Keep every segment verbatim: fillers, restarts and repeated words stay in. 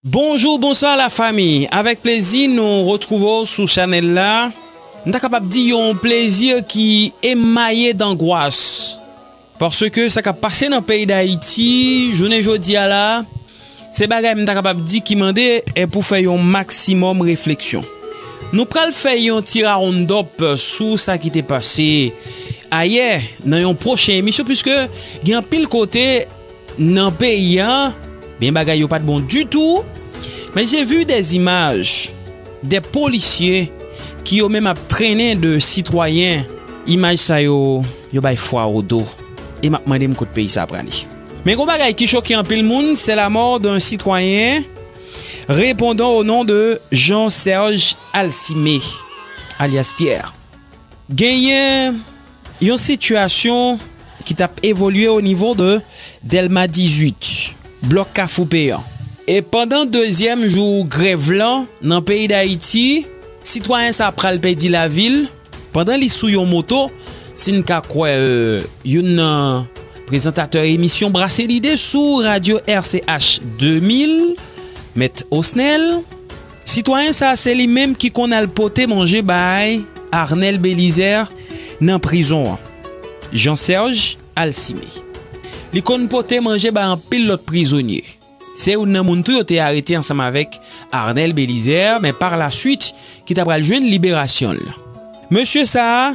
Bonjou, bonswa lafanmi. Avèk plezi nou retwouve w sou chanèl la. M ta kapab di yon plezi ki emaye dangwas. Paske sa k ap pase nan peyi Dayiti, jounen jodi a la, se bagay m ta kapab di ki mande, e, pou fè yon maksimòm refleksyon. Nou pral fè yon ti round up sou sa ki te pase ayè nan yon pwochen emisyon, piske gen anpil kote nan peyi a, men bagay yo pa t bon ditou. Men j'ai vu des images, des policiers ki yo menm ap trennen de sitwayen. Imaj sa yo, yo bay fwa o do. E m ap mande m kot peyi sa prale. Men gon bagay ki choke anpil moun, c'est la mort d'un citoyen répondant au nom de Jean Serge Alcimé, alias Pierre. Genyen yon sitiyasyon ki t ap evolye o nivo de Dèlma dizuit, blòk Kafou Peyan. E pandan dezyèm jou grèv lan nan peyi Dayiti, sitwayen sa a pral pèdi lavi l pandan li sou yon moto, si n ka kwè, e, youn nan prezantatè emisyon Brase Lide sou radyo R C H de mil, Mèt Osnel. Sitwayen sa a se li menm ki konn al pote manje bay Arnel Belizaire nan prizon an, Jean Serge Alcimé. Li konn pote manje bay anpil lòt prizonye. Se youn nan moun tou yo te arete ansanm avèk Arnel Belizaire, men pa la swit ki ta pral jwenn liberasyon l. Mesye sa a,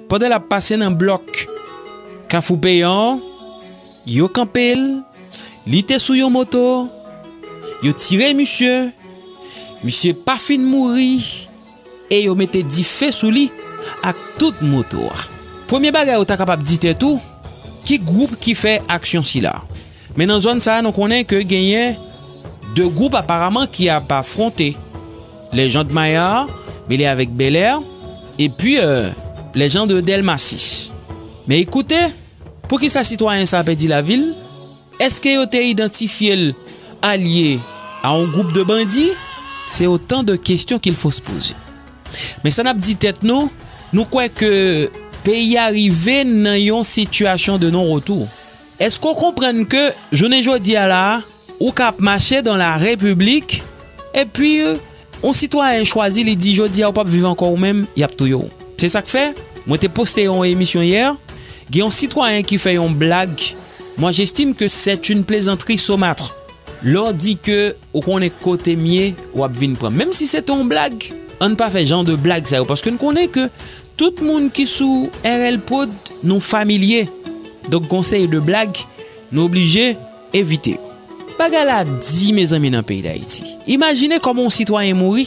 pandan l ap pase nan blòk Kafou Peyan an, yo kanpe l, li te sou yon moto, yo tire misye, misye pa fin mouri, e yo mete dife sou li ak tout moto a. Premye bagay ou ta kapab di tèt ou, ki gwoup ki fè aksyon sila? Men nan zòn sa a, nou konnen ke genyen de gwoup aparaman ki ap afwonte. Les gens de Maya, mele avèk Bèlè, epi, e, les gens de Dèlma sis. Men ekoute, poukisa sitwayen sa a pèdi lavi l? Èske yo te idantifye l alye a yon gwoup de bandi? C'est autant de questions qu'il faut se poser. Men sa n ap di tèt nou, nou kwè ke peyi a rive nan yon sitiyasyon de non retour. Èske w konprann ke jounen jodi a la a, ou ka ap mache dans la République, epi yon sitwayen chwazi, li di, "Jodi a, ou p ap viv ankò ou menm, y ap touye w." Se sa k fè, mwen te poste yon emisyon yè, gen yon sitwayen ki fè yon blag. Moi, j'estime que c'est une plaisanterie saumâtre. Lè w di ke ou konnen kote m ye, w ap vin pran m. Menm si se te yon blag, ann pa fè jan de blag sa yo, paske n konnen ke tout moun ki sou R L Prod, nou familye. Donk, gon seri de blag, nou oblije evite yo. Bagay la di, mezanmi, nan peyi Dayiti. Imajine kòman yon sitwayen mouri,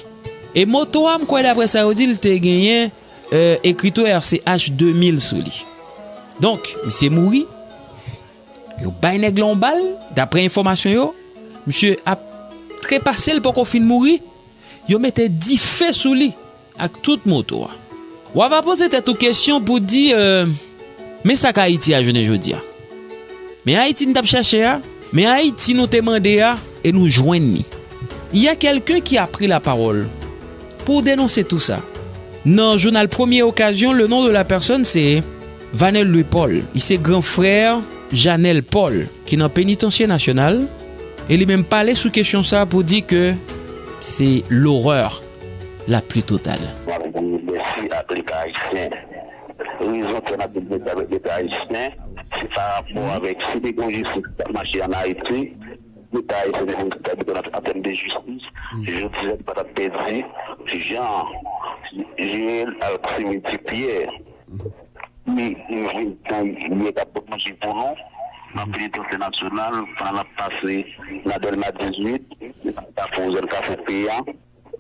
e moto a, m kwè, daprè sa yo di, l te genyen, e, ekri tou R C H de mil sou li. Donk, misye mouri, yo bay nèg la yon bal, daprè enfòmasyon yo, misye ap trepase, l poko fin mouri, yo mete dife sou li ak tout moto a. W a va poze tèt ou kesyon pou di, e, men sa k Ayiti a jounen jodi a? Men Ayiti n t ap chache a? Men Ayiti nou te mande a e nou jwenn li? Il y a quelqu'un qui a pris la parole pour dénoncer tout ça. Nan jounal Premye Okazyon, le nom de la personne se Vanel Louis Paul. Li se gran frè Janel Paul, ki nan penitansye nasyonal, e li menm pale sou kesyon sa pou di ke se lorè la pli total. M ap di mèsi ak Leta ayisyen. Rezon fè n ap di mèsi avèk Leta ayisyen, se pa rapò avèk si te gen jistis k ap mache ann Ayiti, Leta ayisyen te konn tabite an, an tèm de jistis, jodi a, li pa t ap pèdi Jean, Joel ak Simiti Pierre. Li, li vin tan yè k ap pot manje pou nou nan penitansye nasyonal, pandan l ap pase nan Dèlma dizuit, Kafou, zòn Kafou Peyan,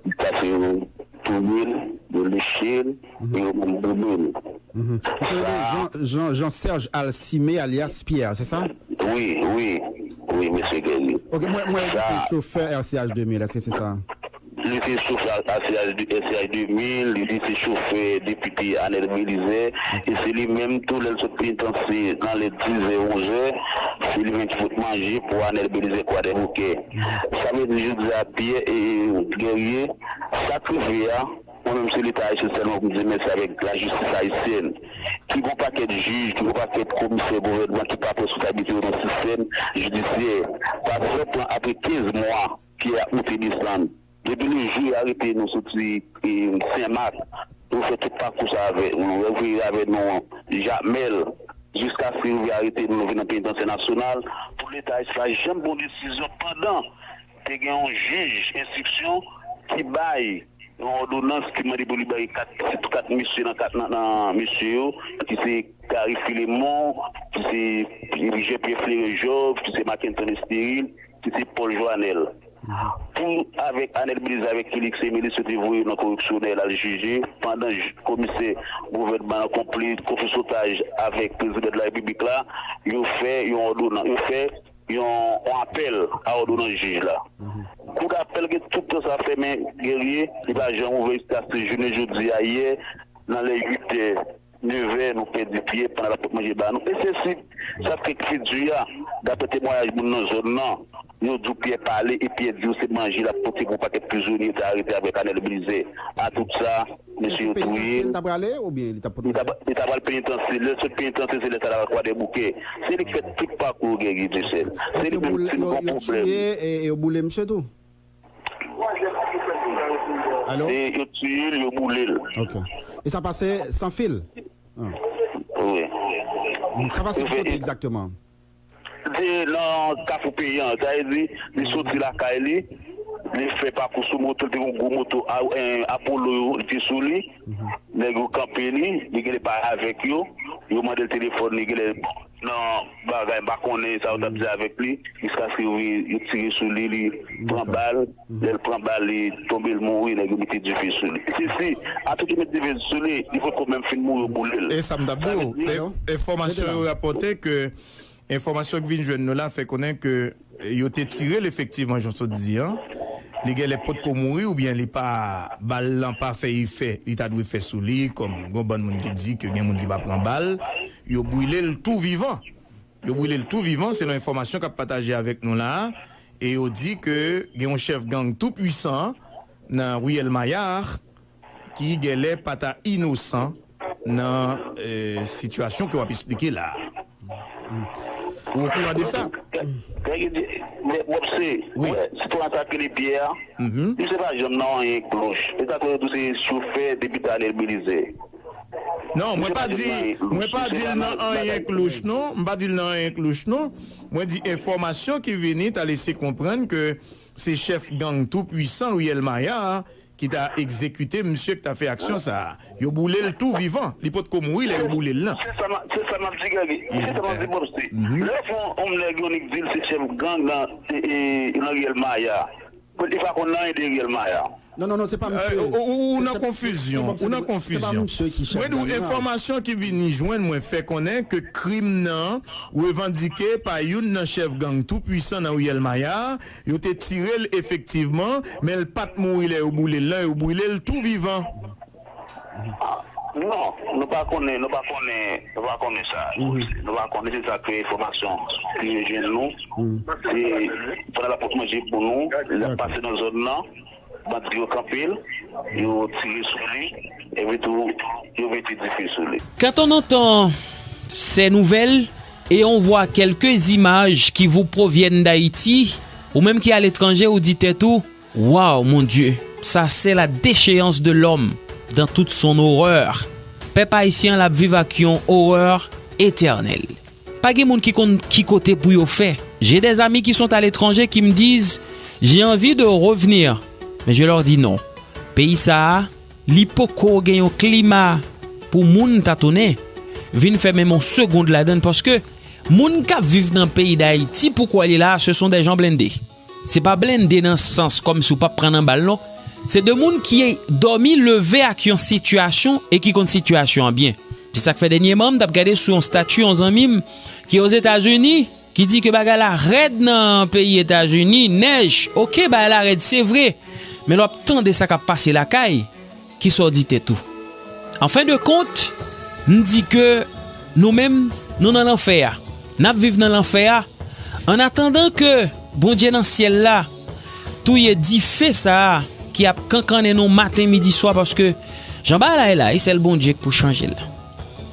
li pase yo touye l, yo leche l, e yo menm boule l. Mhm. Misye rele Sa Jean, Jean, Jean Serge Alcimé, alias Pierre, se sa? Wi, wi, wi, mesye Guerrier. Ok, mwen, mwen wè li se Sa chofè R C H de mil, èske se sa? Li se chofè R C H de, R C H de mil, li se chofè depite Arnel Belizaire, e se li menm tou, lè l sot penitansye nan lè dizè, onzè, se li menm ki pot manje pou Arnel Belizaire Kwadèboukè. Sa vle di, jodi a, Pierre e Guerrier, sa k rive a, mwen menm se Leta ayisyen sèlman pou m di mèsi avèk lajistis ayisyèn, ki gon pakèt jij, ki gon pakèt komisè gouvènman ki pa pran responsablite yo nan sistèm jidisyè. Pa egzanp, apre kenz mwa, Pyè ap monte desann. Depi le jou yo arete nou soti, e, Senmak, nou fè tout pakou sa avè nou. Yo vire avè nou Jakmèl, jiskaske yo vin arete nou, nou vin nan penitansye nasyonal. Pou Leta ayisyen pa janm pran desizyon pandan te gen yon jij enstriksyon ki bay yon òdonans ki mande pou libere kat, kat mesye nan kat nan, nan mesye yo, ki se Gary Philemon, ki se Jean Pierre Fleury Job, ki se Mackenton Estéril, ki se Paul Joanel. Pou avèk Anel Belizaire, avèk Felix Émile, yo te voye nan koreksyonèl al jije, pandan j-, komisè gouvènman an konpli konfis otaj avèk prezidan de la repiblik la, yo fè yon òdonans, yo fè yon, yon apèl a òdonans jij la. Kou dapèl gen tout tan sa fèmen, Guerrier, li pa janm ouvè jiskaske jounen jodi a, yè, nan lè uit è, nevè, nou pèdi Pyè pandan l ap pot manje ba nou. E se si, sa k fè k fidui a, daprè temwayaj moun nan zòn nan, yo di w Pyè pale e Pyè di w se manje l ap pote pou pakèt prizonye yo te arete avèk Anel Belizaire. A tout sa, mesye yo touye l. Li t ap prale oubyen li t ap pot manje? Li t ap, li t ap al penitansye. Lè l sot penitansye, se lè sa l al Kwadèboukè. Se li k fè tout pakou Guerrier Dieuseul. Se li menm ki gen pwoblèm. Yo tiye e yo boule misye tou? Alo? E yo tiye l, yo boule l. Ok. E sa pase san fil? Ah. Wi. Sa pase ki kote egzakteman? Se nan Kafou Peyan, sa vle di, li soti lakay li, li fè pakou sou moto, li te gen yon gwo moto a, en, Apollo yo, li te sou li. Nèg yo kanpe li, li genlè pale avèk yo, yo mande l telefòn, li genlè nan bagay, m pa konnen sa yo t ap di avèk li, jiskaske yo, yo tire sou li, li pran bal, lè l pran bal, li tonbe, l mouri, nèg yo mete dife sou li. Se si, atik yo met dife sou li, li potko menm fin mouri, yo boule l. E sa m t ap di w, enfòmasyon yo rapòte ke Enfòmasyon k vin jwenn nou la fè konnen ke yo te tire l efektivman, jan w sot di an. Li genlè potko mouri oubyen li pa, bal lan pa fè efè li ta dwe fè sou li, kòm gon bann moun ki di ke gen moun ki pa pran bal, yo brile l tou vivan. Yo brile l tou vivan, selon enfòmasyon k ap pataje avèk nou la a. E yo di ke gen yon chèf gang tou pwisan nan riyèl Maya a, ki genlè pa ta inosan nan, eh, sitiyasyon ke w ap esplike la a. Ou okouran de sa? Nèg yo di, men w ap se, wi, wè, sitwayen sa ki rele Pyè a, misye pa janm nan anyen k louch. E sa ke yo di se chofè depi Anel Belizaire. Non, mwen pa di, mwen pa di l nan anyen k louch, non. M pa di l nan anyen k louch, non. Mwen di enfòmasyon ki vini ta lese konprann ke se chèf gang tou pwisan riyèl Maya a ki ta egzekite misye ki ta fè aksyon sa a. Yo boule l tou vivan. Li potko mouri lè yo boule l lan. Se sa m, se sa m ap di, Guerrier. Se sa m ap di, Bobsy. Lè w fè yon nèg yo annik di l se chèf gang nan, e, e, nan riyèl Maya. Li pa konn anyen de riyèl Maya. Non, non, non, se pa misye. Ou, ou, ou nan konfizyon. Ou nan konfizyon. Mwen di w, enfòmasyon ki vini jwenn mwen fè konnen ke krim nan revandike pa youn nan chèf gang tou pwisan nan riyèl Maya a. Yo te tire l efektivman, men l pa t mouri lè yo boule l lan, yo brile l tou vivan. Non, nou pa konnen, nou pa konnen, nou pa konnen sa. Nou pa konnen, se sa ke enfòmasyon ki jwenn nou. Se pandan l ap pot manje pou nou, l ap pase nan zòn nan, bandi yo kanpe l, yo tire sou li, epi tou, yo mete dife sou li. Quand on entend ces nouvelles et on voit quelques images qui vous proviennent d'Haïti, ou menm ki aletranje, ou di tèt ou, waw, mon Dieu, ça c'est la déchéance de l'homme dans toute son horreur. Pèp ayisyen an l ap viv ak yon orè etènèl. Pa gen moun ki konn ki kote pou yo fè. J'ai des amis qui sont à l'étranger qui me disent, j'ai envie de revenir. Mais je leur dis non. Peyi sa a, li poko gen yon klima pou moun ta tounen, vin fè menm yon segond ladann, paske moun k ap viv nan peyi Dayiti, pou kwè li la, ce sont des gens blindés. Se pa blende nan sans kòmsi w p ap pran nan bal, non. Se de moun ki dòmi leve ak yon sitiyasyon e ki konn sitiyasyon an byen. Se sa k fè dènyèman, m t ap gade sou yon stati yon zanmi m ki Ozetazini, ki di ke bagay la rèd nan peyi Etazini, nèj, oke, bagay la rèd, se vre. Men lè w ap tande sa k ap pase lakay, kisa w di tèt ou? An fen de kont, m di ke nou menm, nou nan lanfè a. N ap viv nan lanfè a. An atandan ke Bondye nan syèl la touye dife sa a ki ap kankannen nou maten, midi, swa, paske jan bagay la ye la, e sèl Bondye k pou chanje l.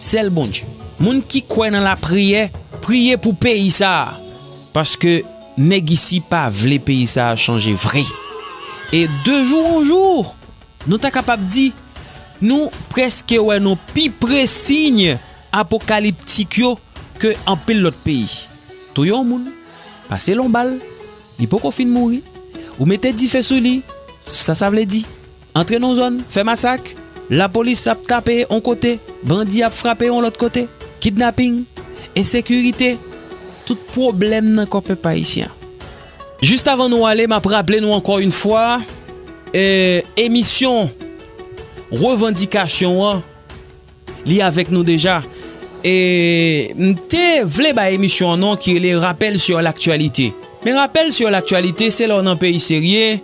Sèl Bondye. Moun ki kwè nan lapriyè, priye pou peyi sa a. Paske nèg isi pa vle peyi sa a chanje vre. E de jou an jou, nou ta kapab di, nou prèske wè nou pi pre siy apokaliptik yo ke anpil lòt peyi. Touye yon moun, pase l yon bal, li poko fin mouri, ou mete dife sou li, sa sa vle di? Antre nan zòn, fè masak, lapolis ap tape yon kote, bandi ap frape yon lòt kote, kidnaping, ensekirite, tout pwoblèm nan kò pèp ayisyen an. Jis avan nou ale, m ap raple nou ankò yon fwa, e, emisyon revandikasyon an, li avèk nou deja. E m te vle bay emisyon an non ki rele Rappel sur l'actualité. Men Rappel sur l'actualité, se lè w nan peyi serye,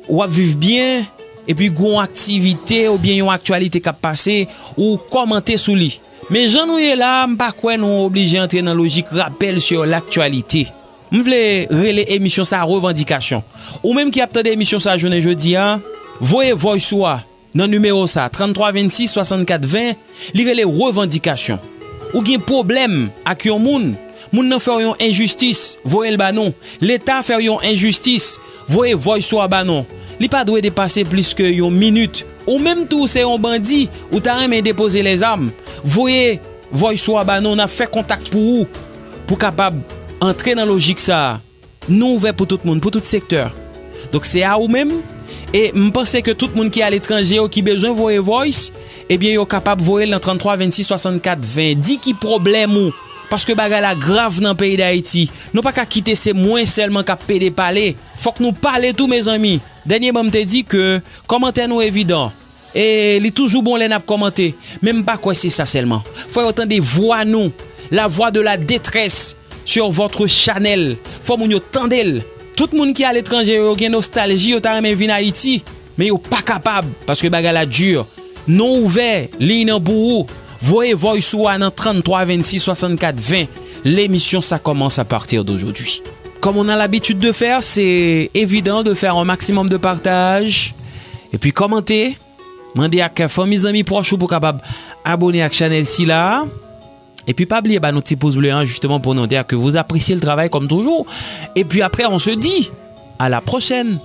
w ap viv byen, epi gon aktivite oubyen yon aktyalite k ap pase, ou kòmante sou li. Men jan nou ye la, m pa kwè nou oblije antre nan lojik Rappel sur l'actualité. M vle rele emisyon sa revandikasyon. Ou menm ki ap tande emisyon sa jounen jodi a, voye voice ou a nan nimewo sa, tranntrwa vennsis swasannkat ven, li rele revandikasyon. Ou gen pwoblèm ak yon moun, moun nan fè w yon enjistis, voye l ba nou. Leta fè w yon enjistis, voye voice ou a ba nou. Li pa dwe depase plis ke yon minit. Ou menm tou se yon bandi, ou ta renmen depoze lèzam, voye voice ou a ba nou, n ap fè kontak pou ou, pou kapab antre nan lojik sa a. Nou ouvè pou tout moun, pou tout sektè. Donk se a ou menm. E m panse ke tout moun ki aletranje yo ki bezwen voye voice, ebyen yo kapab voye l nan tranntrwa vennsis swasannkat ven. Di ki pwoblèm ou. Paske bagay la grav nan peyi Dayiti. Nou pa ka kite se mwen sèlman k ap pede pale. Fòk nou pale tou, mezanmi. Dènyèman, m te di ke kòmantè nou evidan. E li toujou bon lè n ap kòmante. Men m pa kwè se sa sèlman. Fò yo tande vwa nou. La voix de la détresse sur votre channel. Fò moun yo tande l. Tout moun ki aletranje yo, yo gen nostalji, yo ta renmen vin Ayiti. Men yo pa kapab, paske bagay la di. Non ouvè, liy nan pou ou. Voye voice ou a nan tranntrwa vennsis swasannkat ven. L'émission, ça commence à partir d'aujourd'hui. Comme on a l'habitude de faire, c'est évident de faire un maximum de partage. Epi kòmante, mande ak fanmi, zanmi, pwòch ou pou kapab abone ak chanèl sila. Epi pa bliye ba nou ti pouz ble an, justement, pour nous dire que vous appréciez le travail comme toujours. Et puis après, on se dit à la prochaine.